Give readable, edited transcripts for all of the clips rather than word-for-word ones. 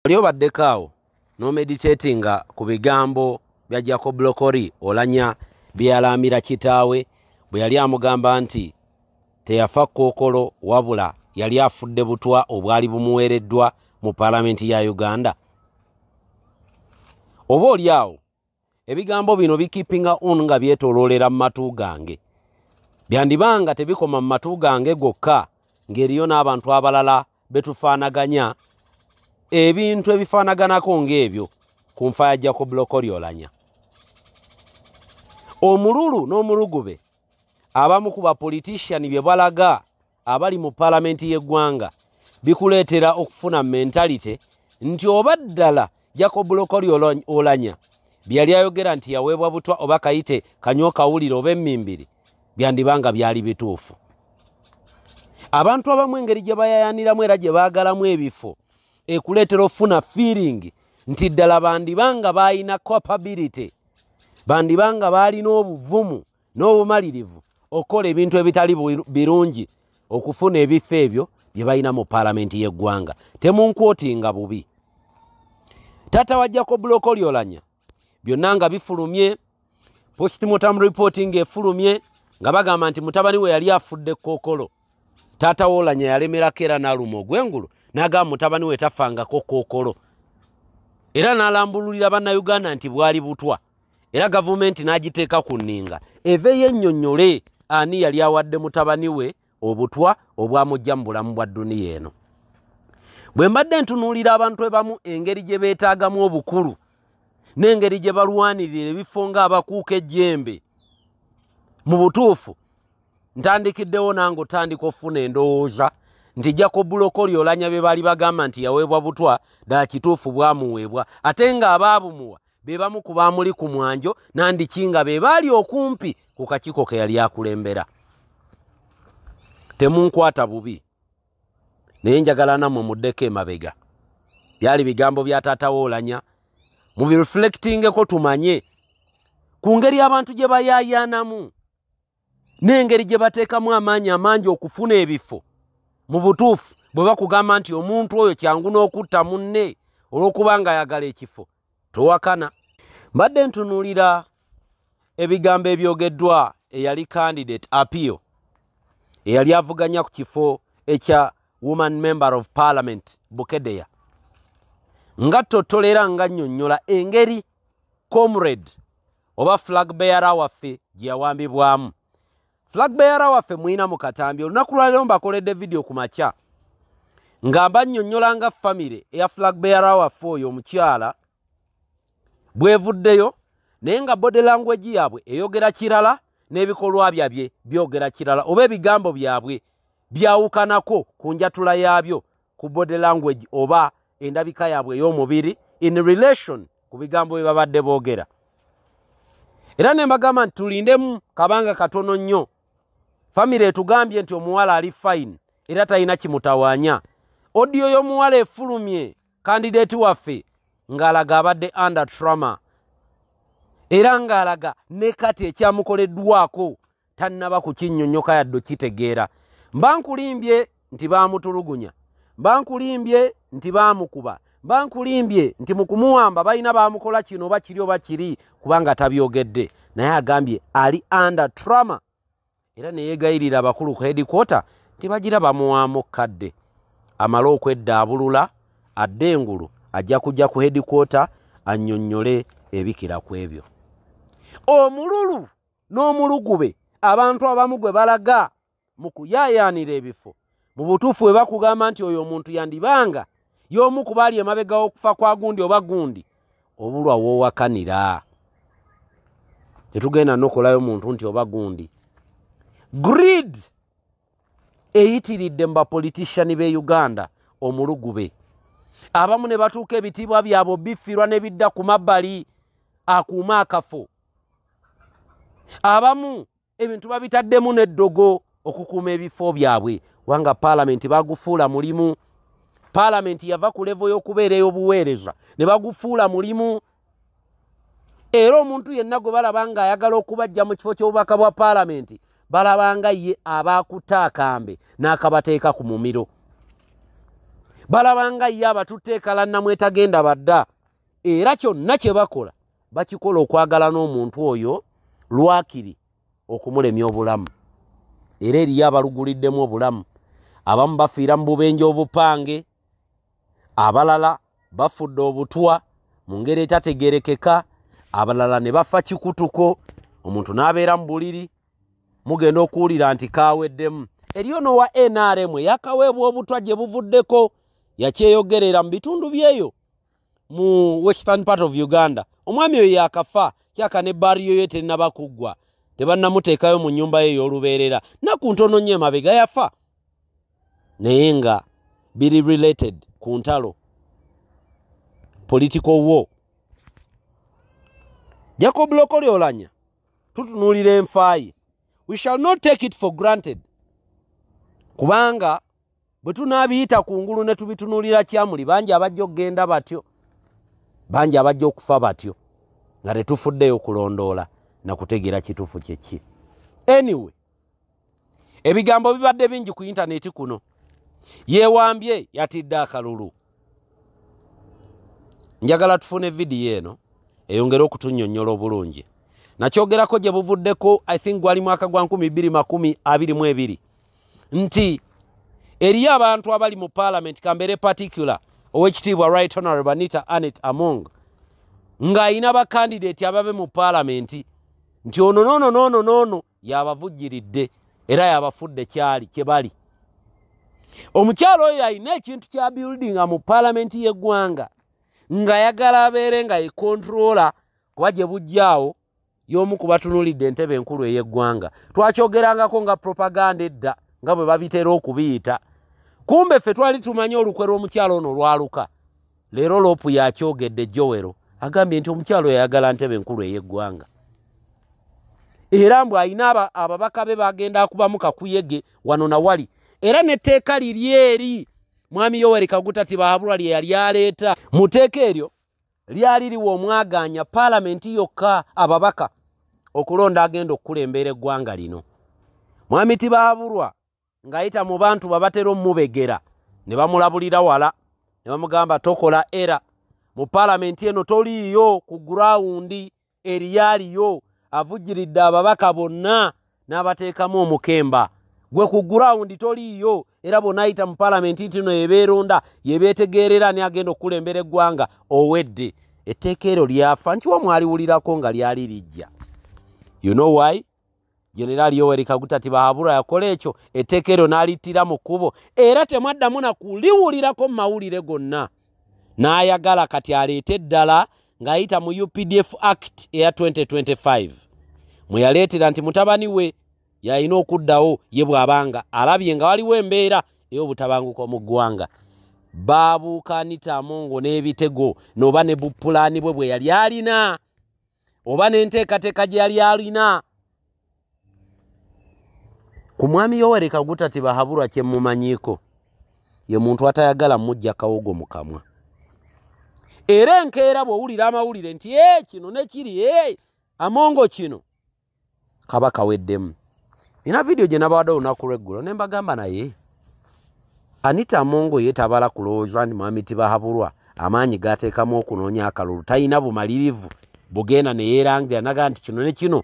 Oli obaddeko awo n'omeditatinga ku bigambo bya Jacob Lokori Olanya bye yalaamira kitaawe bwe yali amugamba nti teyafa kkookolo wabula yali afudde butwa obwali bumuweereddwa mu paalamenti ya Uganda. Oba oli awo ebigambo bino bikeepinga on nga byetooloolera mu matu gange. Byandibanga tebikoma mu matu gange gokka, ng'eriyo n'abantu abalala betufaanaganya ebintu ebifaanaganako ng'ebyo ku nfa ya Jacob Lokori Olanya. Omululu n'omulugube abamu ku bapolitician bye balaga abali mu paalamenti y'eggwanga bikuleetera okufuna mentality nti oba ddala Jacob Lokori Olanya bye yali ayogera nti yaweebwa butwa oba kayite kanywa kawulire oba emmimbiri byandibanga byali bituufu. Abantu abamu engeri gye bayayaniramu era gye baagalamu ebifo ekuleetera okufuna feeling nti ddala bandibanga baalina capability, bandibanga baalina obuvumu n'obumalirivu okukola ebintu ebitali birungi okufuna ebifo ebyo bye balina mu paalamenti y'eggwanga. Temunkwotinga bubi. Taata wa Jacob Lokori Olanya byonna nga bifulumye, postmortem report ng'efulumye nga bagamba nti mutabani we yali afudde kkookolo. Taata wa Olanya yalemerako era n'aluma ogw'engulu n'agamba mutabani we tafangako kkookolo, era n'alambululira bannayuganda nti bwali butwa, era gavumenti n'agiteeka ku nninga eveeyo ennyonnyole ani yali awadde mutabani we obutwa obwamujja mu bulamu bwa dduniya eno. Bwe mbadde ntunuulira abantu ebamu engeri gye beetaagamu obukulu n'engeri gye balwanirira ebifo ng'abakuuka ejjembe, mu butuufu ntandikiddewo nange otandika okufuna endowooza nti Jacob Lokori Olanya be baali bagamba nti yaweebwa butwa ddala kituufu bwamuweebwa, ate ng'abaabumuwa be bamu ku baamuli ku mwanjo nandiki nga be baali okumpi ku kakiiko ke yali akulembera. Temunkwata bubi, naye njagala nammwe muddeko emabega. Byali bigambo bya taata wa Olanya, mubireflectingeko tumanye ku ngeri abantu gye bayaayaanamu n'engeri gye bateekamu amaanyi amangi okufuna ebifo. Mu butuufu bwe bakugamba nti omuntu oyo kyangu n'okutta munne olw'okuba nga ayagala ekifo, towakana. Mbadde ntunuulira ebigambo ebyogeddwa eyali candidate Apio eyali avuganya ku kifo ekya Woman Member of Parliament Bukedea, nga ttottola nga nnyonnyola engeri comrade oba flag bearer waffe gye yawambibwamu. Flag bearer waffe mwina mu katambi olunaku lwaleero mbakoledde vidiyo ku makya nga mbannyonnyola nga famire eya flag bearer waffe oyo omukyala bwevuddeyo, naye nga body language yaabwe eyogera kirala n'ebikolwa byabwe byogera kirala, oba ebigambo byabwe byawukanako ku njatula yaabyo ku body language oba endabika yaabwe ey'omubiri in relation ku bigambo bye babadde boogera. Era ne mbagamba nti tulindemu kabanga katono nnyo. Famire etugambye nti omuwala ali fine era talina kimutawaanya. Audio y'omuwala efulumye candidate waffe ng'alaga abadde under trauma, era ng'alaga ne kati ekyamukoleddwako tannaba kukinnyonnyoka yadde okitegeera. Mba nkulimbye nti baamutulugunya, mba nkulimbye nti baamukuba, mba nkulimbye nti mu kumuwamba balina baamukola kino oba kiri oba kiri, kubanga tabyogedde, naye agambye ali under trauma. Era ne yeegayirira abakulu ku headquarter nti bagira bamuwaamu kadde amale okweddaabulula adde engulu, ajja kujja ku headquarter annyonnyole ebikira ku ebyo. Omululu n'omulugube abantu abamu gwe balaga mu kuyaayaanira ebifo, mu butuufu bwe bakugamba nti oyo omuntu yandibanga y'omu ku baali emabega w'okufa kwa gundi oba gundi, obulwa w'owakanira. Tetugenda n'okolayo muntu nti oba gundi. Greed eyitiridde mu bapolitician b'e Uganda omulugube. Abamu ne batuuka ebitiibwa byabwe bifiirwa ne bidda ku mabbali akuuma akafo. Abamu ebintu babitaddemu n'eddogo okukuuma ebifo byabwe, kubanga paalamenti bagufuula mulimu. Paalamenti yava ku level y'okubeera ey'obuweereza ne bagufuula mulimu, era omuntu yenna gwe balaba ng'ayagala okubajja mu kifo ky'obubaka bwa paalamenti balaba nga ye abaakutte akambe n'akabateeka ku mumiro. Balabanga ye abatutte ekalannamu etagenda badda, era kyonna kye bakola bakikola okwagala n'omuntu oyo lwakiri okumulemya obulamu. Era eriyo abaluguliddemu obulamu, abamu bafiira mu bubenje obupange, abalala bafudde obutwa mu ngeri etategerekeka, abalala ne bafa kikutuko, omuntu n'abeera mu buliri, mugenda okuwulira nti kaweddemu. Eriyo n'owa NRM eyakaweebwa obutwa gye buvuddeko, yakyeyogerera mu bitundu byeyo mu western part of Uganda. Omwami oyo yakafa, kyaka ne bariyo ye tennaba kuggwa, tebannamuteekayo mu nnyumba ye ey'olubeerera, nnaku ntono nnyo emabega yafa, naye nga biri related ku ntalo, political war. Jacob Lokori Oulanyah tutunuulira enfaaye, we shall not take it for granted, kubanga bwe tunaabiyita kungulu ne tubitunuulira kyamuli, bangi abajja okugenda batyo, bangi abajja okufa batyo, nga tetufuddeyo kulondoola na kutegeera kituufu kye ki. Anyway, ebigambo bibadde bingi ku intaneti kuno. Yeewambye yatidde akalulu. Njagala tufune vidiyo eno eyongere okutunnyonnyola obulungi. Nakyogerako gye buvuddeko, I think gwali mwaka gwa 2022, nti eriyo abantu abali mu parliament, kambeere particular owekitiibwa Right Honorable Anita Annet Among, ng'ayina bakandidate ababe mu parliament, nti ono noono noono noono yabavujjiridde era yabafudde kyali kye bali. Omukyalo oyo alina ekintu kya buildinga mu parliament y'eggwanga, ng'ayagala abeere nga ye controller, kuba gye bujjaawo y'omu ku batunuulidde entebe enkulu ey'eggwanga. Twakyogerangako nga propaganda edda, nga bwe babitera okubiyita. Kumbe ffe twali tumanyi olukwe lw'omukyalo ono lwaluka. Leero Loopu yakyogedde, Joel agambye nti omukyalo yayagala ntebe enkulu ey'eggwanga, era mbu alina ababaka be bagenda akubamu kakuyege wano na wali. Era n'etteeka liri eri mwami Yoweri Kaguta Tibuhaburwa lye yali aleeta, mu tteeka eryo lyali liwa omwagaanya paalamenti yokka ababaka okulonda agenda okukulembera eggwanga lino. Mwami Tibuhaburwa ng'ayita mu bantu babatera omubegera ne bamulabulira wala, ne bamugamba tokola era mu paalamenti eno toliiyo ku gurawundi, eriyaliyo avujjiridde ababaka bonna n'abateekamu omukemba. Gwe ku gurawundi toliiyo, era bw'onaayita mu paalamenti nti no yebeeronda yebeetegeerera ani agenda okukulembera eggwanga, owedde. Etteeka eryo lyafa nkiwa mwaliwulirako nga lyali lijja. You know why? General Yoweri Kaguta Tibuhaburwa yakola ekyo, etteeka eryo n'alittira mu kkubo, era temwaddamu na kuliwulirako mu mawulire gonna. N'ayagala kati aleete eddala ng'ayita mu UPDF Act eya 2025, mwe yaleetera nti mutabani we yalina okuddawo ye bw'abanga alabye nga waliwo embeera ey'obutabanguko mu ggwanga. Baabuuka Anita Among n'ebitego n'oba ne bupulaani bwe bwe yali alina oba n'enteekateeka gye yali alina. Ku mwami Yoweri Kaguta Tibuhaburwa kye mmumanyiiko, ye muntu atayagala mujja kawogo mu kamwa. Era enkeera bw'owulira amawulire nti ee kino ne kiri, ee Amongo kino, kaba kaweddemu. Nina vidiyo gye nabawadde olunaku lw'eggulo ne mbagamba, naye Anita Amongo ye tabala kulowooza nti mwami Tibuhaburwa amaanyi g'ateekamu okunoonya akalulu talina bumalirivu bugenda ne yeerangira naga nti kino ne kino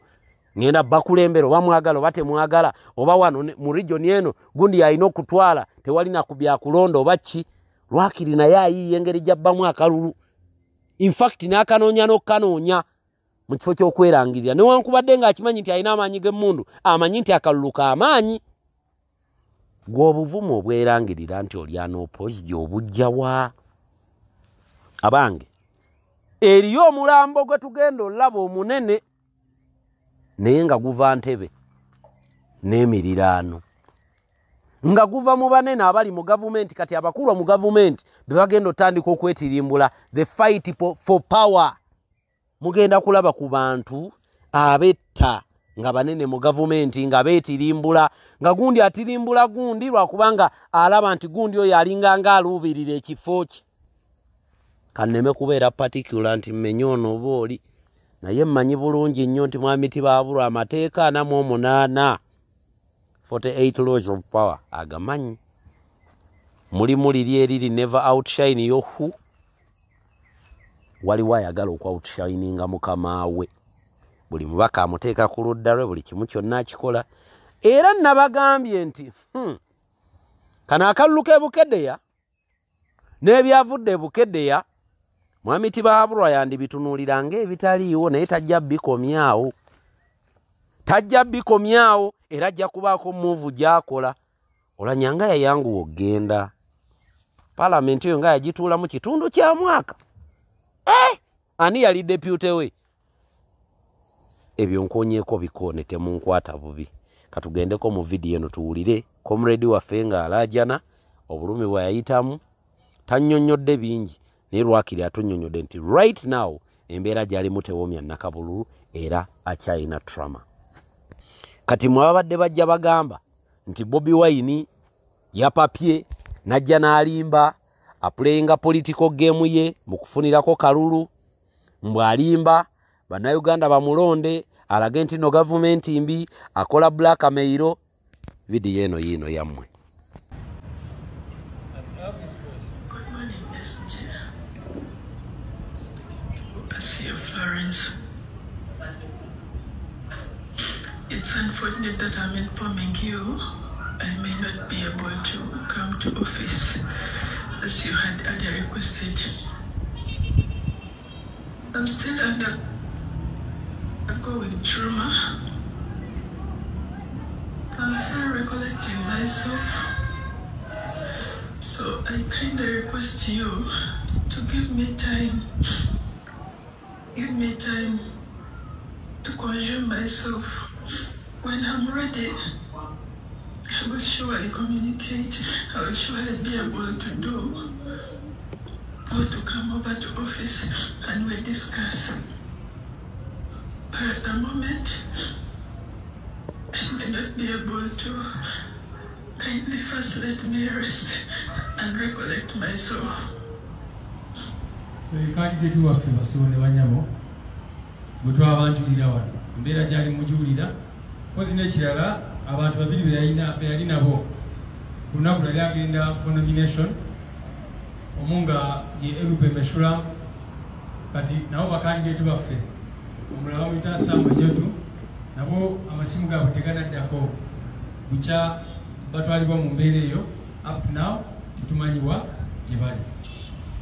ngenda bakulembera, oba mwagala oba temwagala, oba wano mu region eno gundi yalina okutwala, tewali na ku byakulonda oba ki. Lwakiri naye ayiiya engeri gy'abbamu akalulu, in fact n'akanoonya n'okukanoonya mu kifo ky'okwerangirira, newankubadde ng'akimanyi nti alina amaanyi g'emmundu, amanyi nti akalulu k'amaanyi. Gwe obuvumu obwerangirira nti oli unopposed obujja wa? Abange, eriyo omulambo gwe tugenda olaba omunene, naye nga guva ntebe n'emiriraano, nga guva mu banene abali mu gavumenti. Kati abakulu mu gavumenti be bagenda otandika okwetirimbula the fight for power. Mugenda kulaba ku bantu abetta nga banene mu gavumenti nga beetirimbula, nga gundi atirimbula gundi lwakubanga alaba nti gundi oyo alinga nga aluubirira ekifo kye. Kanneme kubeera particular nti mmenye ono oba oli, naye mmanyi bulungi nnyo nti mwami Tibuhaburwa amateeka 48, 48 laws of power agamanyi. Mulimu liri eriri never outshine your who. Waliwo ayagala okwout-shininga mukama we. Buli mubaka amuteeka ku ludda lwe, buli kimu kyonna akikola. Era nabagambye nti kano akalulu k'e Bukedea n'ebyavudde e Bukedea, Mwami Tibahaburwa yandibitunuulira ng'ebitaliiwo, naye tajja bikomyawo. Tajja bikomyawo, era ajja kubaako move gy'akola. Olanya nga yayanguwa okugenda. Paalamenti eyo nga yagituulamu kitundu kya mwaka. Ani yali deputy we? Ebyo nkonyeeko bikoone, temunkwata bubi. Katugendeko mu vidiyo eno tuwulire comrade waffe ng'alaajana obulumi bwe yayitamu. Tannyonnyodde bingi, naye lwakiri atunnyonnyodde nti right now embeera gy'alimu tewomya nnakabululu era akyalina trauma. Kati mwe babadde bajja bagamba nti Bobi Wine yapapye n'ajja n'alimba, aplayinga political game ye mu kufunirako kalulu, mbw'alimba bannayuganda bamulonde alage nti no gavumenti mbi, akola blackmail. Vidiyo eno yiino yammwe. Good morning, SG. Asiya Florence. It's unfortunate that I'm informing you I may not be able to come to office as you had earlier requested. I'm still undergoing trauma. I'm still recollecting myself. So I kindly request you to give me time. Give me time to consume myself. When I'm ready, I will surely communicate. I will surely be able to do or to come over to office and we discuss. But at the moment, I may not be able to. Kindly first let me rest and recollect myself. Candidate waffe, bassebo ne banyabo, gwe twabanjulira wano, embeera gyali mugiwulira. Kozi n'ekirala, abantu babiri be yali nabo ku lunaku lwali agenda for nomination, omu nga ye Erupe Meshulam, kati nabo bakandidate baffe, omulala bamuyita Sam Enyotu, nabo amasimu gaabwe teganaddako bukya batwalibwa mu mbeera eyo. Up to now tetumanyiwa gye bali.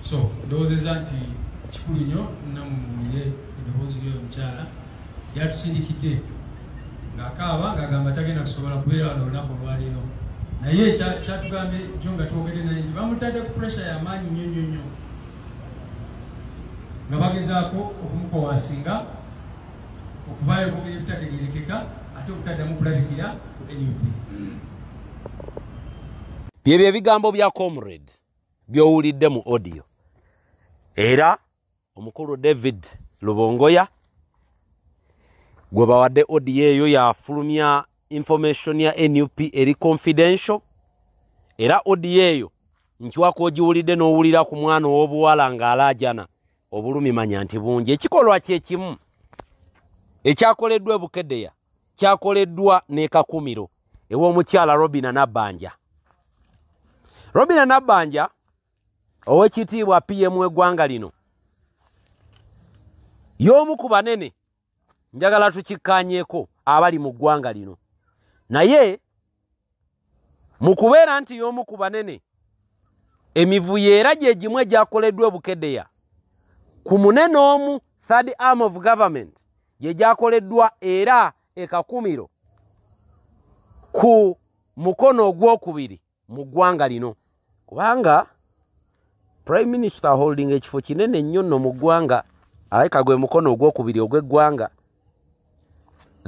So ndowoozezza nti kikulu nnyo namuwulire eddoboozi ly'oyo omukyala lyatusindikidde ng'akaaba, ng'agamba tagenda kusobola kubeera wano olunaku olwaleero. Naye kyatugambye jjo nga twogedde naye nti bamutadde ku pressure y'amaanyi nnyo nnyo nnyo, nga bagezaako okumucoercinga okuvaayo okwogera ebitategerekeka ate okutaddamu kulabikira ku NUP. Byebyo ebigambo bya comrade by'owulidde mu audio. Era omukulu David Lubongoya gwe bawadde audio eyo yafulumya information ya NUP eri confidential. Era audio eyo nkiwako ogiwulidde n'owulira ku mwana ow'obuwala ng'alaajana obulumi, manya nti bungi. Ekikolwa kye kimu ekyakoleddwa e Bukedea kyakoleddwa n'e Kakumiro ew'omukyala Robina Nabbanja. Robina Nabbanja, ow'ekitiibwa PM w'eggwanga lino, y'omu ku banene njagala tukikkaanyeeko abali mu ggwanga lino. Naye mu kubeera nti y'omu ku banene, emivuyo era gye gimu egyakoleddwa e Bukedea ku munene omu, third arm of government, gye gyakoleddwa era e Kakumiro ku mukono ogwokubiri mu ggwanga lino, kubanga prime minister holding ekifo kinene nnyo nno mu ggwanga, alabika gwe mukono ogwokubiri ogw'eggwanga,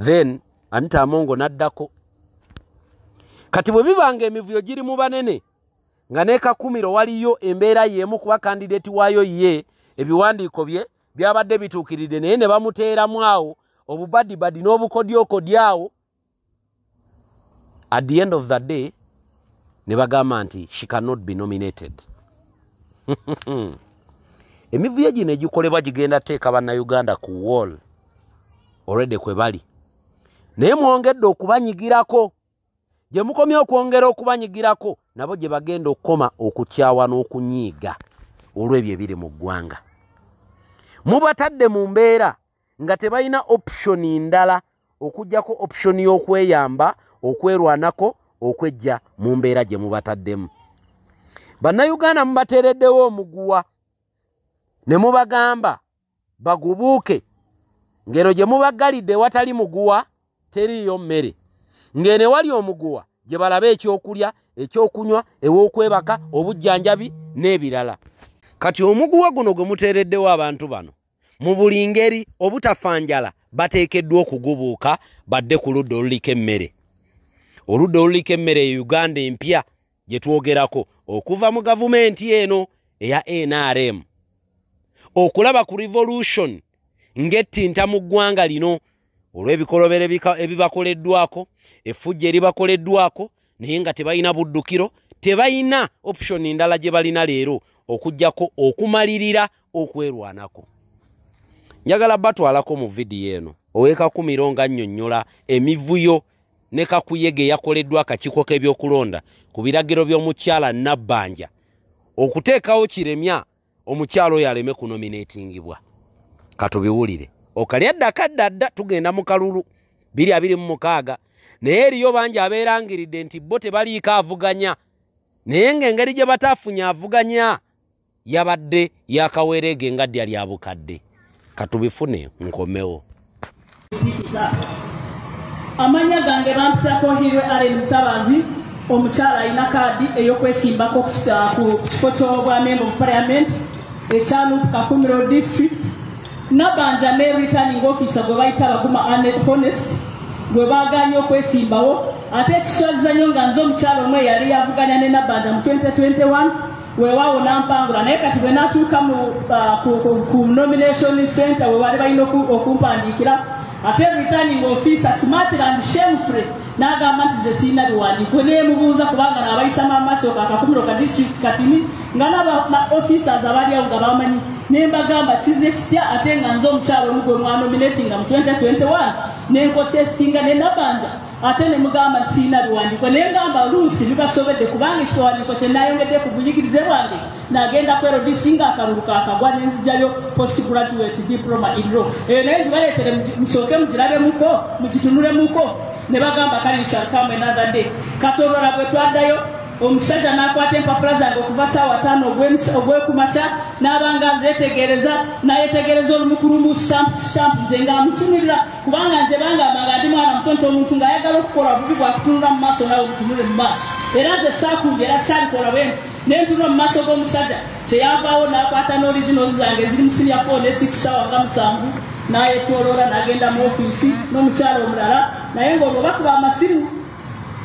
then Anita Amongo n'addako. Kati bwe bibanga emivuyo giri mu banene, nga ne Kakumiro waliyo embeera y'emu, kuba candidate waayo ye ebiwandiiko bye byabadde bituukiridde, naye ne bamuteeramu awo obubadibadi n'obukodyokodyo awo, at the end of the day ne bagamba nti she cannot be nominated. Emivuyo gino egikolebwa gigenda teeka bannayuganda ku wall already kwe bali, naye mwongedde okubanyigirako. Gye mukomye okwongera okubanyigirako, nabo gye bagenda okukoma okukyawa n'okunyiiga olw'ebyo ebiri mu ggwanga. Mubatadde mu mbeera nga tebalina option ndala okuggyako option y'okweyamba, okwerwanako, okwejja mu mbeera gye mubataddemu. Bannayuganda mubateereddewo omuguwa ne mubagamba bagubuuke. Ngero gye mubagalidde watali muguwa teriiyo mmere, ng'eno ewali omuguwa gye balabe ekyokulya, ekyokunywa, ew'okwebaka, obujjanjabi n'ebirala. Kati omuguwa guno gwe muteereddewo abantu bano mu buli ngeri obutafa njala bateekeddwa okugubuuka badde ku ludda oluliko emmere. Oludda oluliko emmere e Uganda empya gye twogerako okuva mu gavumenti eno eya NRM, okulaba ku revolution ng'ettinta mu ggwanga lino olw'ebikolobero ebibakoleddwako, effujjo eribakoleddwako, naye nga tebalina buddukiro, tebalina option ndala gye balina leero okuggyako okumalirira okwerwanako. Njagala batwalako mu vidiyo eno ow'ekakumiro nga nnyonnyola emivuyo ne kakuyege yakoleddwa akakiiko k'ebyokulonda ku biragiro by'omukyala Nabbanja okuteekawo kiremya omukyala oyo aleme kunominatingibwa. Katubiwulire. Okalya dda kadda dda, tugenda mu kalulu 2026, naye eriyo bangi abeerangiridde nti bo tebaliiko avuganya, naye ng'engeri gye bataafunye avuganya yabadde yakaweerege nga ddya lya bukadde. Katubifune nkomewo. Amanya gange bampitako Hirwe Allen Mutabazi, omukyala alina kaadi ey'okwesimbako ku kifo ky'obwa member of parliament ekya NUP Kakumiro district. Nabbanja ne returning officer gwe bayita Baguma Annette Honest gwe baagaanye okwesimbawo. Ate ekiswaza nnyo nga nze omukyala omwe yali yavuganya ne Nabbanja mu 2021, weewaawo nampangula, naye kati bwe natuuka ku nomination center we bali balina okumpandiikira, ate returning officer smartly and shamefully n'agamba nti nze sirina biwandiiko. Neemubuuza kubanga naabayisamu amaaso Kakumiro ka district katini nga n'aba officers abali awo nga bamanyi, ne mbagamba kize kitya ate nga nze omukyala omu gwe mwanominatinga mu 2021 nencontestinga ne Nabbanja, ate ne mugamba nti sirina biwandiiko. Naye ngamba oluusi bibasobedde kubanga ekiwandiiko kye nayongedde ku buyigirize bwange nagenda ku LDC nga akalulu kakagwa nenzijjayo post graduate diploma in law. Eyo naye nzibaleetere musooke mugirabemuko, mugitunulemuko. Ne bagamba kale we shall come another day. Kati olwala bwe twaddayo omusajja n'akwata empapula zange okuva ssaawa 5 ogw'ekumakya n'abanga nzeetegereza, n'ayetegereza olumu ku lumu, stamp stamp, nze ng'amutunulira kubanga nze bangamba nga ndi mwana muto nti omuntu ng'ayagala okukola bubi bwakutunula mu maaso naawe omutunule mu maaso. Era nze saakumbye era saalikola bwe nti ne ntunula mu maaso g'omusajja. Kyeyavaawo n'akwata n'originals zange eziri mu senior 4 ne 6 ssaawa nga 7 n'ayetooloola n'agenda mu ofiisi n'omukyala omulala, naye ng'olwo bakuba amasimu.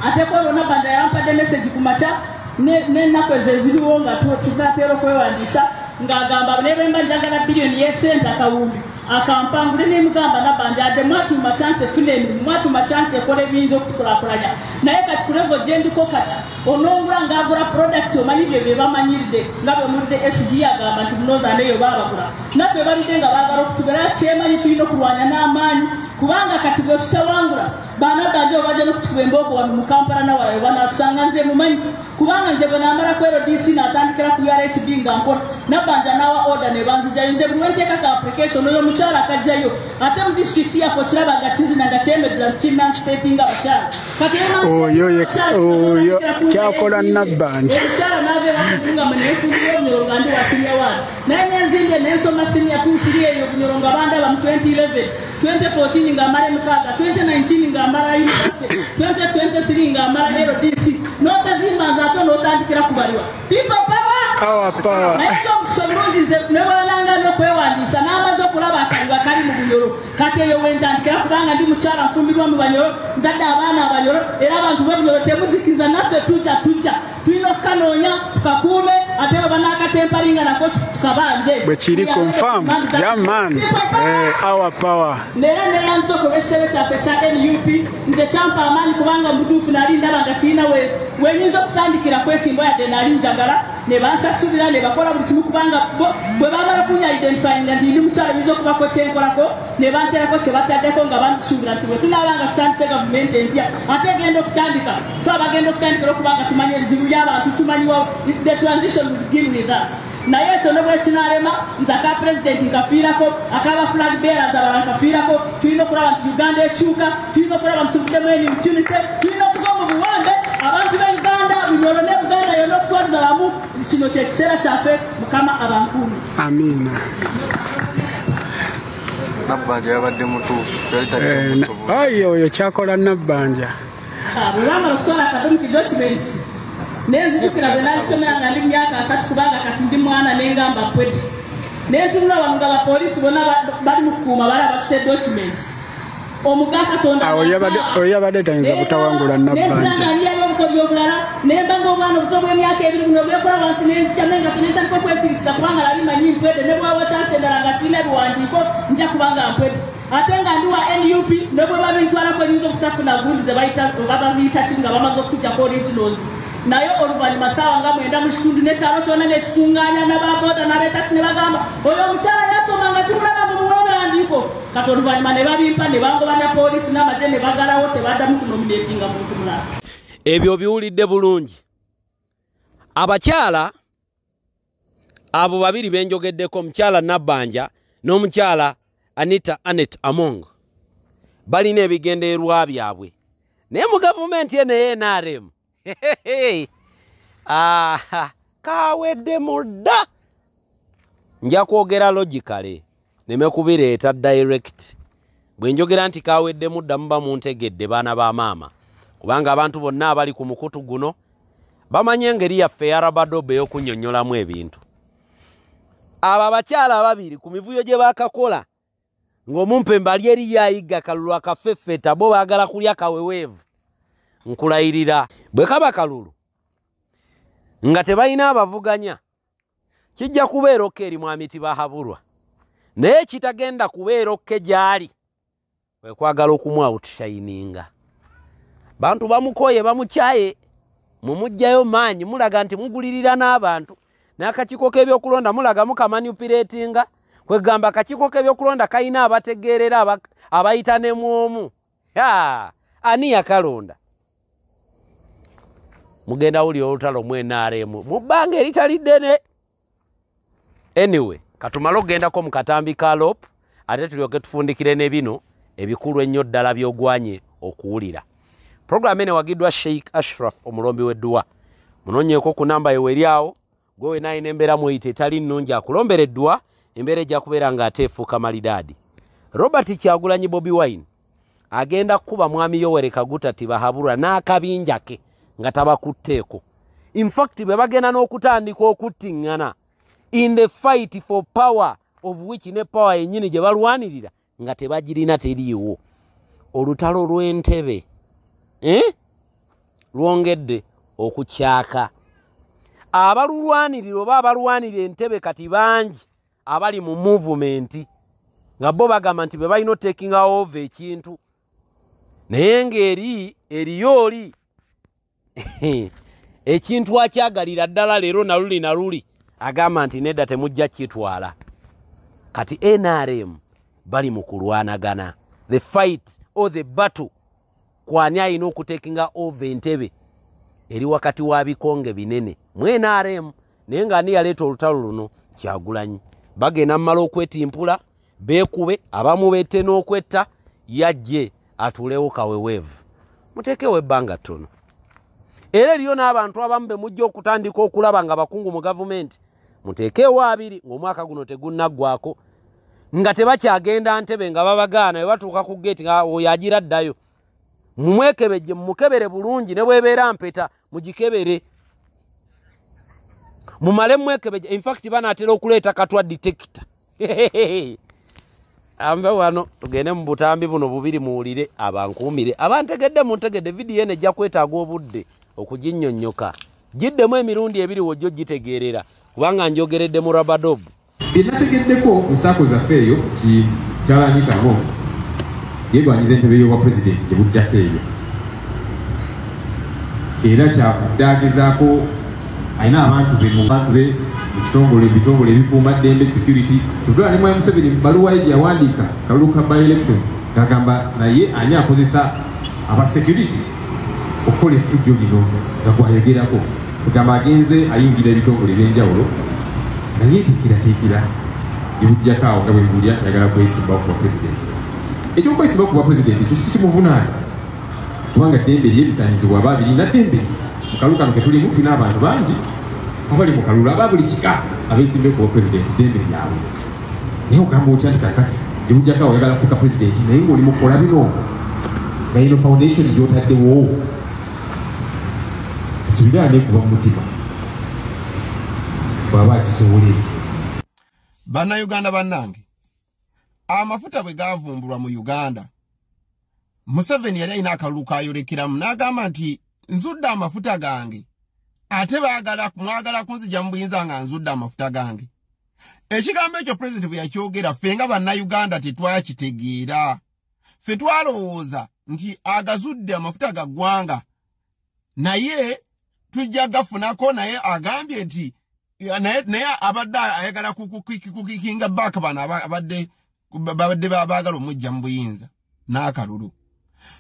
Ate kwolwo Nabbanja yampadde message ku makya n'ennaku ezo eziriwo nga tunaatera okwewandiisa ng'agamba naye bwe mba njagala biliyoni y'esente akawumbi akampangule. Nemugamba Nabbanja adde mwatuma chance efuna emirimu, mwatuma chance ekola ebiyinza okutukulaakulanya, naye kati ku level gye ndiko kati onongula ng'agula product. Omanyi bye bye bamanyiridde nga bwe mulidde SG agamba nti Northern eyo baabagula, naffe balidde nga baagala okutugera. Kyemanyi tulina okulwanya n'amaanyi kubanga kati bwe tutawangula banabbanja bajja n'okutukuba embooko wano mu Kampala nawala banatusanga. Nze mumanyi kubanga nze bwe namala ku LDC natandikira ku URSB nga nkola. Nabbanja n'awa order ne banzijayo. Nze buli wenteeka ka application oyo omukyala akajjayo, ate mu district yaffe okiraba nga kizina nga kyemeddula nti kiemancipatinga abakyala. Kati Oyo kyakola Nabbanja. Omukyala n'abeera nga nefumbira obunyoro nga ndi wa senior 1, naye nenzimbye nensoma senior 2 3 eyo Bunyoro nga bandaba mu 2011, 2014 nga mala emukaaga, 2019 nga mala university, 2023 nga mala LDC. N'otazimba nze ate n'otandikira kubaliwa. People power! Our power. Naye kyomukisa obulungi nze nebalananga n'okwewandiisa n'amaze okulaba akaliba kali mu Bunyoro. Kati eyo wentandikira kubanga ndi mukyala nfumbirwa mu Banyoro, nzadde abaana Abanyoro, era abantu b'Ebunyoro temuzikiza naffe tujja tulina okukanoonya tukakuume. Ate bwe banaakatempalinga nako tukabanje. Bwe kiri confirm. Yeah man. Our power. Era neyanza okuba ekitebe kyaffe kya NUP. Nze kyampa amaanyi kubanga mutuufu nali ndaba nga sirina wenyinza okutandikira kwesimba yadde nali njagala, ne bansasulira ne bakola buli kimu kubanga bwe bamala kunya identifyinga nti ndi mukyala nyinza okubako kyenkolako, ne banterako kye bataddeko nga bansuubira nti bwe tunaaba nga tutandise gavumenti empya ate egenda okutandika, fe abagenda okutandikira okubanga tumanyi ebizibu by'abantu, tumanyi the transition will begin with us. Naye ekyo ne bwekinaalema, nze aka pulezidenti nkafiirako, akaba flag bearers abalala nkafiirako. Tulina okulaba nti Uganda ekyuka, tulina okulaba nti tuvuddemu eni impunity, tulina okuva mu buwambe abantu b'e Uganda, Bunyoro ne Buganda yonna okutwaliza wamu. Kino kye kiseera kyaffe. Mukama abankuumi. Amiina. Nabbanja yabadde mutuufu, yali tajja kusobola. Ayi oyo kyakola Nabbanja. Bwe bamala okutwala academic documents, nenzijukira bwe nazisomera nga ndi mu myaka 30, kubanga kati ndi mwana, nengamba kweti nentunula wano nga bapoliisi bonna bali mu kukuuma bali abatute documents. Omuga Katonda Awo oyo yabadde tayinza butawangula Nabbanja. Naliyayo obukodyo obulala, nemba ng'obwana obuto bw'emyaka 2 buno bwekola wansi, nenzija nengato nentandika okwesirisisa kubanga nali manyi mpwedde, ne bwaba chance endala nga sirina ebiwandiiko nja kubanga mpwedde. Ate nga ndi wa NUP, ne bwe babintwalako nyinza obutafuna gundi ze bayita oba baziyita ki nga bamaze okukuggyako originals. Naye oluvannyuma ssaawa nga 9 mu kitundu n'ekyalo kyonna n'ekikuŋŋaanya n'ababoda n'abetakisi ne bagamba oyo omukyala yasoma nga tumulaba mu biwandiiko. Kati oluvannyuma ne babimpa ne bangoba na poliisi n'amagye ne bagalawo, tebaddamu kunominatinga muntu mulala. Ebyo biwulidde bulungi. Abakyala abo babiri benjogeddeko, omukyala Nabbanja n'omukyala Anita Anet Among, balina ebigendererwa byabwe, naye mu gavumenti eno eya NRM kawedde mudda. Nja kwogera logically neme kubireeta direct. Bwe njogera nti kawedde mudda muba muntegedde, baana ba maama, kubanga abantu bonna abali ku mukutu guno bamanyi engeri yaffe eya Rabadobe ey'okunnyonnyolamu ebintu. Abo abakyala ababiri ku mivuyo gye baakakola ng'omumpembe ali eri yayiga kalulu akafeffeta, bo baagala kulya kaweweevu. Nkulayirira bwe kaba kalulu nga tebalina abavuganya, kijja kubeera okay eri Mwami Tibahaburwa, naye kitagenda kubeera okay gy'ali kwe kwagala okumwoutshininga. Bantu bamukoye bamukyaye, mumuggyayo maanyi, mulaga nti mugulirira n'abantu, n'akakiiko k'ebyokulonda mulaga mukamanipulatinga. Kwegamba akakiiko k'ebyokulonda kalina abategeerera abayita ne mwomu. Ani yakalonda? Mugenda wuli olutalo mu NRM mu bbanga eritali ddene. Anyway, katumale okugendako mu katambi ka LOP, ate tulyoke tufundikire ne bino ebikulu ennyo ddala by'ogwanye okuwulira. Puroguramu eno ewagiddwa Sheikh Ashraf omulombi w'edduwa. Munoonyeeko ku namba ye weri awo, gwe wenna alina embeera mweyita etali nnungi akulombera edduwa, embeera ejja kubeera ng'ate efuuka malidaadi. Robert Kyagulanyi Bobi Wine agenda kukuba Mwami Yoweri Kaguta Tibahaburwa n'akabinja ke nga tabakutteeko. In fact bwe bagenda n'okutandika okuttiŋŋana in the fight for power, of which ne power yennyini gye balwanirira nga tebagirina teriiwo. Olutalo lw'entebe lwongedde okukyaka. Abalulwanirira oba abalwanirira entebe kati bangi abali mu movement nga bo bagamba nti be balina taking over ekintu, naye ng'eri eriyo oli ekintu akyagalira ddala leero naluli naluli agamba nti nedda temujja kitwala. Kati NRM bali mu kulwanagana, the fight or the battle kwani alina okutekinga over entebe eri wakati wa bikonge binene mu NRM. Naye nga ani yaleeta olutalo luno? Kyagulanyi. Bagenda mmala okwetimpula beekube, abamu bette n'okwetta, yajje atuulewo kaweweevu. Muteekewo ebbanga ttono. Era eriyo n'abantu abamu be mujja okutandika okulaba nga bakungu mu gavumenti, muteekewo 2 ng'omwaka guno tegunnaggwako, nga tebakyagenda ntebe nga babagaana, bwe batuuka ku geeti nga oyo agira ddayo. Mumwekebejje, mumukebere bulungi, ne bw'ebeera mpeta mugikebere, mumale mwekebejje. In fact banaatera okuleeta katwa detector. Ambe wano tugende mu butambi buno bubiri muwulire abankuumire abantegedde muntegedde. Vidiyo eno ejja kwetaaga obudde okuginnyonnyoka. Giddemu emirundi ebiri wojjo gitegeerera kubanga njogeredde mu Rabadob. Bye nategeddeko mu SACCO zaffe eyo nti kyalanyitamo yeegwanyiza entebe y'obwa pulezidenti gye buddako eyo, era kyavudde agezaako alina abantu be mu bantu be mu kitongole ebitongole ebikuuma ddembe security. Tutwala ne Mwami Museveni mu bbaluwa ye gye yawandiika kalulu ka by election ng'agamba naye ani akozesa aba security okukola effujjo lino nga gwayogerako, kugamba agenze ayingira ebitongole ebyenjawulo nga yeetikkirateekira gye bujjako awo nga bwe mbuulira nti ayagala kwesimbawo ku bwa pulezidenti. Ekyokwesimbawo ku bwa pulezidenti ekyo si kimuvunaana kubanga ddembe lye bisaanyizibwa aba birina ddembe lye. Mu kalulu kano ke tulimu tulina abantu bangi abali mu kalulu aba buli kika abeesimbyewo ku bwa pulezidenti, ddembe lyabwe. Naye ogamba otya nti kaakati gye bujjako awo oyagala kufuuka pulezidenti naye ng'oli mu kukola bino nga ino foundation gy'otaddewo subira nekuba mu mutima bw'aba akisobole. Bannayuganda bannange, amafuta bwe gaavumbulwa mu Uganda, Museveni yali alina akalulu kayolekeramu n'agamba nti nzudde amafuta gange, ate baagala mwagala kunzija mu buyinza nga nzudde amafuta gange. Ekigambo ekyo pulezidenti bwe yakyogera ffe nga bannayuganda tetwakitegeera. Ffe twalowooza nti agazudde amafuta ga ggwanga naye tujja gafunako, naye agambye nti naye abadde ayagala kukikinga back bano abadde baagala omujja mu buyinza n'akalulu.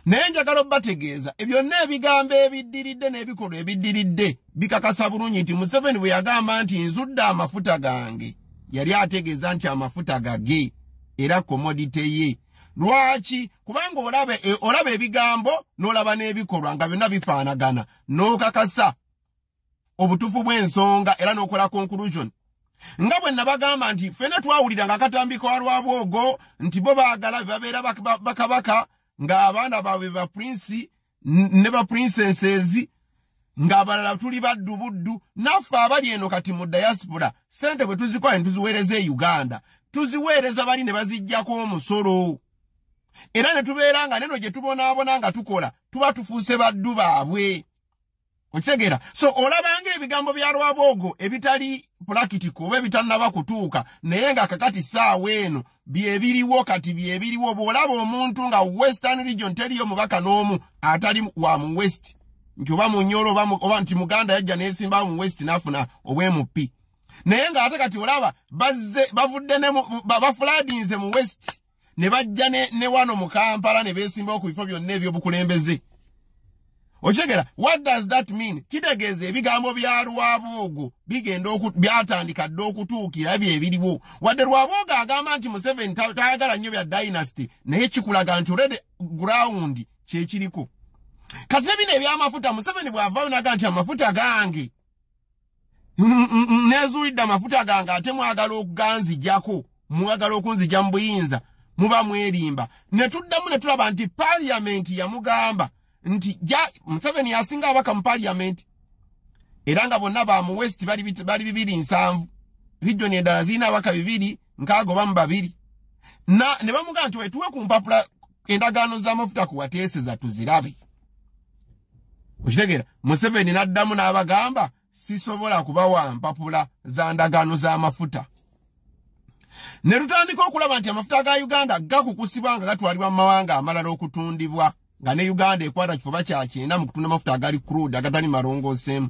Naye njagala obbategeeza byonna ebigambo ebiddiridde n'ebikolwa ebiddiridde bikakasa bulungi nti Museveni bwe yagamba nti nzudde amafuta gange yali ategeeza nti amafuta gage era commodity ye. Lwaki? Kubanga olaba ebigambo n'olaba n'ebikolwa nga byonna bifaanagana n'okakasa obutuufu bw'ensonga era n'okola conclusion. Nga bwe nabagamba nti ffenna twawulira nga akatambi ka Rwabwogo nti bo baagala babeera bakabaka ng'abaana baabwe ba prince ne ba princesses ng'abalala tuli baddu buddu. Naffe abali eno kati mu diaspora ssente bwe tuzikola ne tuziweereza e Uganda, tuziweereza bali ne baziggyako omusolo, era ne tubeera nga neno gye tubonaabona nga tukola tuba tufuuse baddu baabwe. Okitegeera? So olabanga ebigambo bya Rwabwogo ebitali practical oba ebitannaba kutuuka naye nga kakati ssaawa eno byebiriwo kati byebiriwo. Bw'olaba omuntu nga Western Region teriyo mubaka n'omu atali wa mu West, nti oba Munyoro oba nti Muganda yajja n'esimba mu West n'afuna obw'MP, naye ng'ate kati olaba bazze bavudde ne bafuladinze mu West ne bajja ne wano mu Kampala ne beesimbawo ku bifo byonna ebyobukulembeze. Okitegeera? What does that mean? Kitegeeza ebigambo bya Rwabwogo bigenda byatandika dda okutuukira byebiriwo. Wadde Rwabwogo agamba nti Museveni tayagala nnyo bya dynasty, naye kikulaga nti already ground kyekiriko. Kati ne bino ebyamafuta Museveni bw'avaayo n'agamba nti amafuta gange nezuulidde amafuta gange ate mwagala okuganzijjako, mwagala okunzijja mu buyinza, muba mwerimba. Ne tuddamu ne tulaba nti paaliyamenti yamugamba nti Museveni yasinga abaka mu paaliyamenti era nga bonna ba mu West bali 270, region endala zirina abaka 262. Ne bamugamba nti wetuwe ku mpapula endagaano z'amafuta kuwateeseza tuzirabe. Okitegeera? Museveni n'addamu n'abagamba sisobola kubawa mpapula za ndagaano z'amafuta. Ne tutandika okulaba nti amafuta ga Uganda gakukusibwa nga gatwalibwa mu mawanga amalala okutundibwa, nga ne Uganda ekwata kifo kya 9 mu kutunda amafuta agali crude agatali malongooseemu.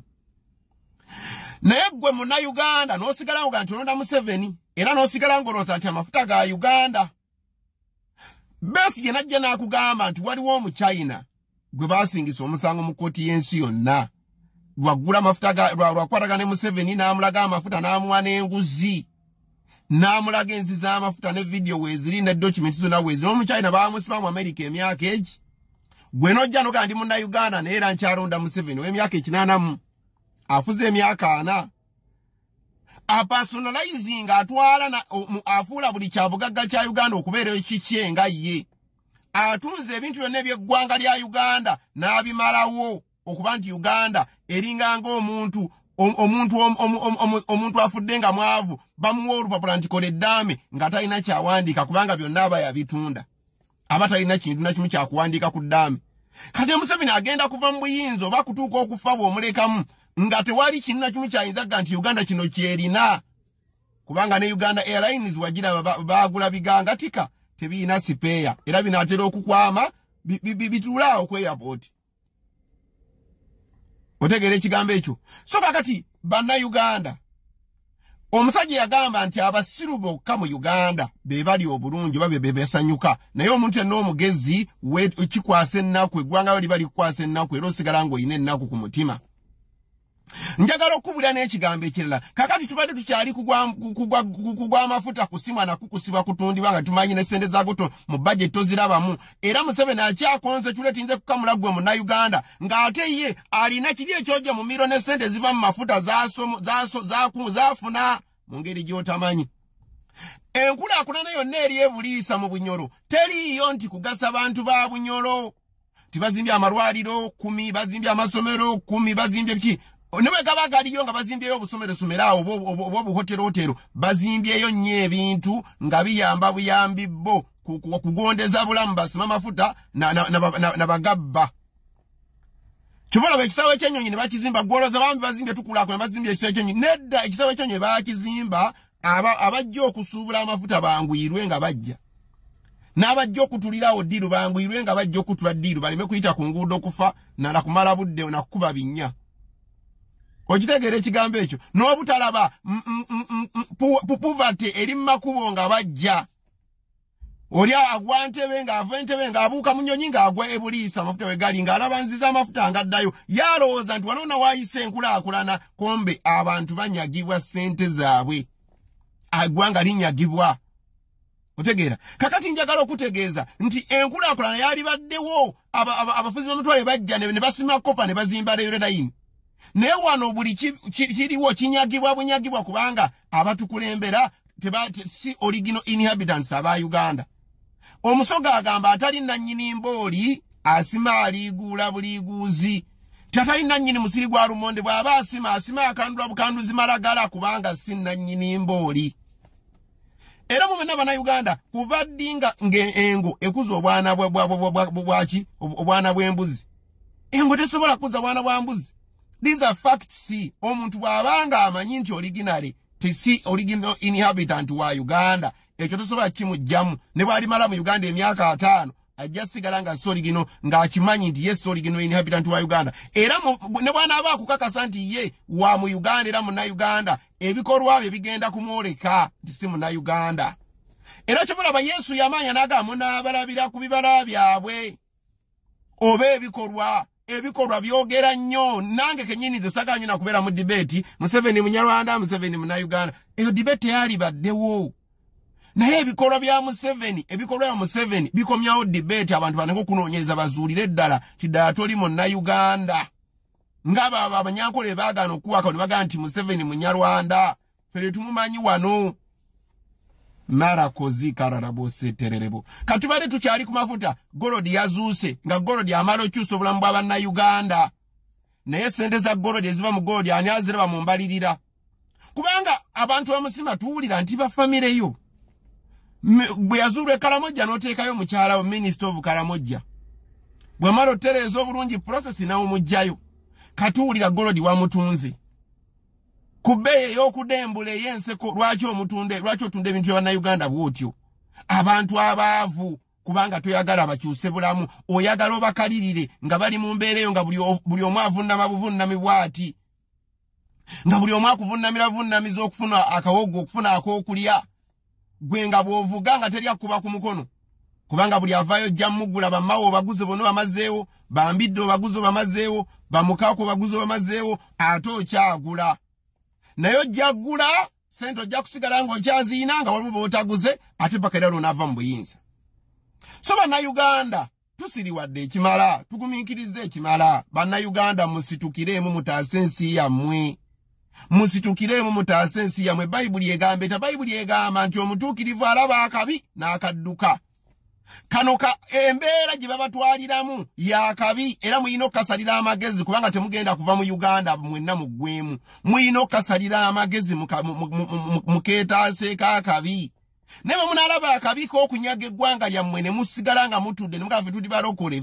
Naye ggwe munnayuganda n'osigala nga nti olonda Museveni era n'osigala ng'olowooza nti amafuta ga Uganda. Besigye n'ajja n'akugamba nti waliwo Omuchina gwe baasingisa omusango mu kkooti y'ensi yonna lwaggula amafuta lwakwatagana ne Museveni n'amulaga amafuta n'amuwa n'enguzi n'amulaga ensi z'amafuta ne vidiyo weeziri ne documents zonna weeziri. Omuchina baamusiba mu Amerika emyaka egi. Gwe n'ojja n'ogamba ndi munnayuganda naye era nkyalonda Museveni ow'emyaka 80 afuze emyaka 40 apersonalizing atwala afuula buli kyabugagga kya Uganda okubeera ekikye nga ye atunze ebintu byonna eby'eggwanga lya Uganda n'abimalawo okuba nti Uganda eringa ng'omuntu omuntu afudde nga mwavu bamuwa olupapula nti kola eddaame nga talina kyawandiika kubanga byonna aba yabitunda, aba talina kintu na kimu kyakuwandiika ku ddaame. Kati Museveni agenda kuva mu buyinza oba kutuuka okufa bw'omulekamu Nga tewali kintu na kimu kyayinza ga nti Uganda kino kyerina, kubanga ne Uganda Airlines wagira bagula bigangatika tebiyina sipeya, era binaatera okukwama bituulaawo ku airport. Otegeera ekigambo ekyo? So kakati bannayuganda, omusajja yagamba nti abasiru bokka mu Uganda be bali obulungi oba be besanyuka, naye omuntu yenna omugezi kikwasa ennaku, eggwanga liba likukwasa ennaku, era osigala ng'olina ennaku ku mutima. Njagala okubulira n'ekigambo ekirala. Kakati tubadde tukyali kugwa amafuta kusimwa na kukusibwa kutundibwa nga tumanyi ne ssente zago mu budget tozirabamu, era Museveni akyakonze kyuletinze kukamula gwe munnayuganda, ng'ate ye alina kiri ekyojja mu miro ne ssente ziva mu mafuta zaafuna mu ngeri gy'otamanyi. Enkulaakulana yonna eri ebuliisa mu Bunyoro teriiyo nti kugasa bantu ba Bunyoro, tibazimbye amalwaliro 10, bazimbye amasomero 10, bazimbye biki. Ne bwe gaba galiyo nga bazimbyeyo obusomero-somero awo oba obuhoterotero, bazimbyeyo nnyo ebintu nga biyamba buyambi bo kugondeza bulamu, basima mafuta na bagabba. Kyova ekisaawe ky'ennyonyi ne bakizimba, gwolooza bambi bazimbye tukulaakulana, bazimbye ekisaawe ky'ennyonyi. Nedda, ekisaawe ky'ennyonyi bakizimba abajja okusuubula amafuta banguyirwe nga bajja, n'abajja okutulirawo ddiiru banguyirwe nga bajja okutula ddiiru, baleme kuyita ku nguudo okufa nala kumala budde nakukuba binnya. Okitegeera ekigambo ekyo? N'obutalaba poverty eri mu makubo nga bajja, oli agwa ntebe ng'ava entebe ng'abuuka mu nnyonyi ng'agwa ebuliisa amafuta we gali, ng'alaba nziza amafuta ng'addayo, yalowooza nti wano waayise enkulaakulana, kombe abantu banyagibwa ssente zaabwe, eggwanga linyagibwa. Otegeera? Kakati njagala okutegeeza nti enkulaakulana yalibaddewo, abafuzi b'amatwale bajja ne basima kopa ne bazimba railway line, naye wano buli kiriwo kinyagibwa bunyagibwa, kubanga abatukulembera si original inhabitants aba Uganda. Omusoga agamba atali nannyini mbooli asima aliiguula buliiguuzi, tatali nannyini musiri gwa lumonde bw'aba asima asima akandula bukanduzi malagala, kubanga si nannyini mbooli. Era mu bonna bannayuganda kuva ddi nga ng'engo ekuza obwana bwaki, obwana bw'embuzi? Engo tesobola kukuza bwana bwa mbuzi. These are facts. Omuntu bw'abanga amanyi nti originally si original inhabitant wa Uganda, ekyo tosobola kimuggyamu. Ne bw'alimala mu Uganda emyaka 5 ajja sigala nga si original, ng'akimanyi nti ye si original inhabitant wa Uganda. Era ne bw'anaaba akukakasa nti ye wa mu Uganda era munnayuganda, ebikolwa bye bigenda kumwoleka nti si munnayuganda. Era kyomulaba Yesu yamanya n'agamba munaabalabira ku bibala byabwe oba ebikolwa. Ebikolwa byogera nnyo. Nange kennyini nze saagala nnyo nakubeera mu debate Museveni munyarwanda, Museveni munnayuganda, eyo debate yalibaddewo. Naye ebikolwa bya Museveni, ebikolwa bya Museveni bikomyawo debate, abantu baneko okunoonyereza bazuulire ddala ti ddala toli munnayuganda. Ng'abo abanyankole baagaana okuwaka ne bagamba nti Museveni munyarwanda, ffe tumumanyi wano. Marakozi kararabosetererebo. Katubadde tukyali ku mafuta, gold yazuuse nga gold amala okyusa obulamu bwa bannayuganda, naye ssente za gold eziva mu gold ani aziraba mu mbalirira? Kubanga abantu bamusima tuwulira nti bafamireyo. Bwe yazuulwa e Kalamojja n'oteekayo mukyala wo Minister of Kalamojja, bw'amala otereeza obulungi process n'omuggyayo, katuwulira gold wamutunze ku bbeeyi ey'okudembula ey'enseko. Lwaki omutunde? Lwaki otunda ebintu bya bannayuganda bw'otyo? Abantu abaavu, kubanga toyagala bakyuse bulamu, oyagala obakalirire nga bali mu mbeera eyo, nga buli omu avunnama buvunnami bw'ati, nga buli omu akuvunnamira buvunnamiza okufuna akawogo, okufuna ak'okulya, gwe nga bw'ovuga nga teri akuba ku mukono, kubanga buli avaayo ojja mugula. Bammawo obaguze bonna bamazeewo, bambidde obaguze bamazeewo, bamukaako obaguze bamazeewo, ate okyagula. Naye ojja ggula sente ojja kusigala ng'okyaziina nga waliwo b'otaguze, ate paka era lwonaava mu buyinza. So bannayuganda tusiriwadde ekimala, tugumiikiriza ekimala. Bannayuganda musitukireemu mutaase ensi yammwe, musitukireemu mutaase ensi yammwe. Bayibuli egamba eta, Bayibuli egamba nti omutuukirivu alaba akabi n'akadduka. Kano ka embeera gye babatwaliramu yakabi, era muyina okukasalira amagezi, kubanga temugenda kuva mu Uganda mwenna muggwemu. Muyina okukasalira amagezi mukeetaaseeko akabi. Naye bwe munaalaba akabi k'okunyaga eggwanga lyammwe ne musigala nga mutudde ne mugamba ffe tuli balokole,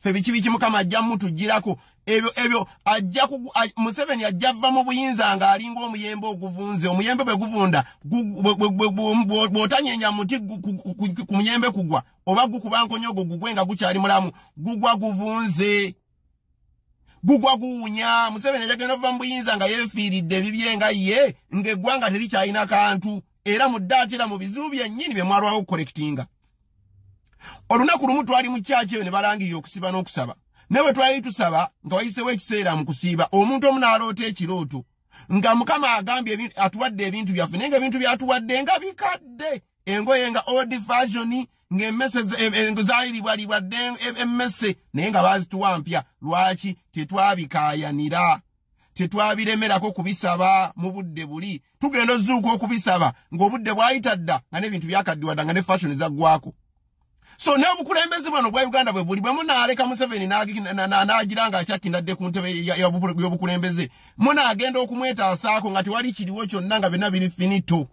ffe biki biki, Mukama ajja mutugirako ebyo ajja Museveni ajja vva mu buyinza ng'alinga omuyembe oguvunze. Omuyembe bwe guvunda, bw'otanyenya muti ku muyembe kugwa oba gukuba nkonyogo gugwe nga gukyali mulamu, gugwa guvunze, gugwa guwunya. Museveni ajja genda okuva mu buyinza nga yeefiiridde ebibye nga ye ng'eggwanga terikyalina kantu, era muddaatira mu bizibu byennyini bye mwalwawo okukolekitinga. Olunaku lumu twali mu kyaki eyo ne balangirira okusiba n'okusaba. Naye bwe twali tusaba nga wayiseewo ekiseera mu kusiiba, omuntu omu n'aloota ekirooto nga Mukama agambye atuwadde ebintu byaffe, naye nga ebintu byatuwadde nga bikadde, engoye nga old fashion, ng'emmese zayiribwalibwadde emmese, naye nga baazituwa mpya. Lwaki tetwabikaayanira? Tetwabiremerako kubisaba mu budde buli. Tugenda ozuuka okubisaba ng'obudde bwayita dda, nga n'ebintu byakaddiwa dda, nga ne fashion zaggwako. So n'obukulembeze bwano bwa Uganda bwe buli, bwe munaaleka Museveni n'agira nga akyakindadde ku ntebe y'obukulembeze, munaagenda okumwetaasaako nga tewali kiriwo kyonna, nga byonna biri finito.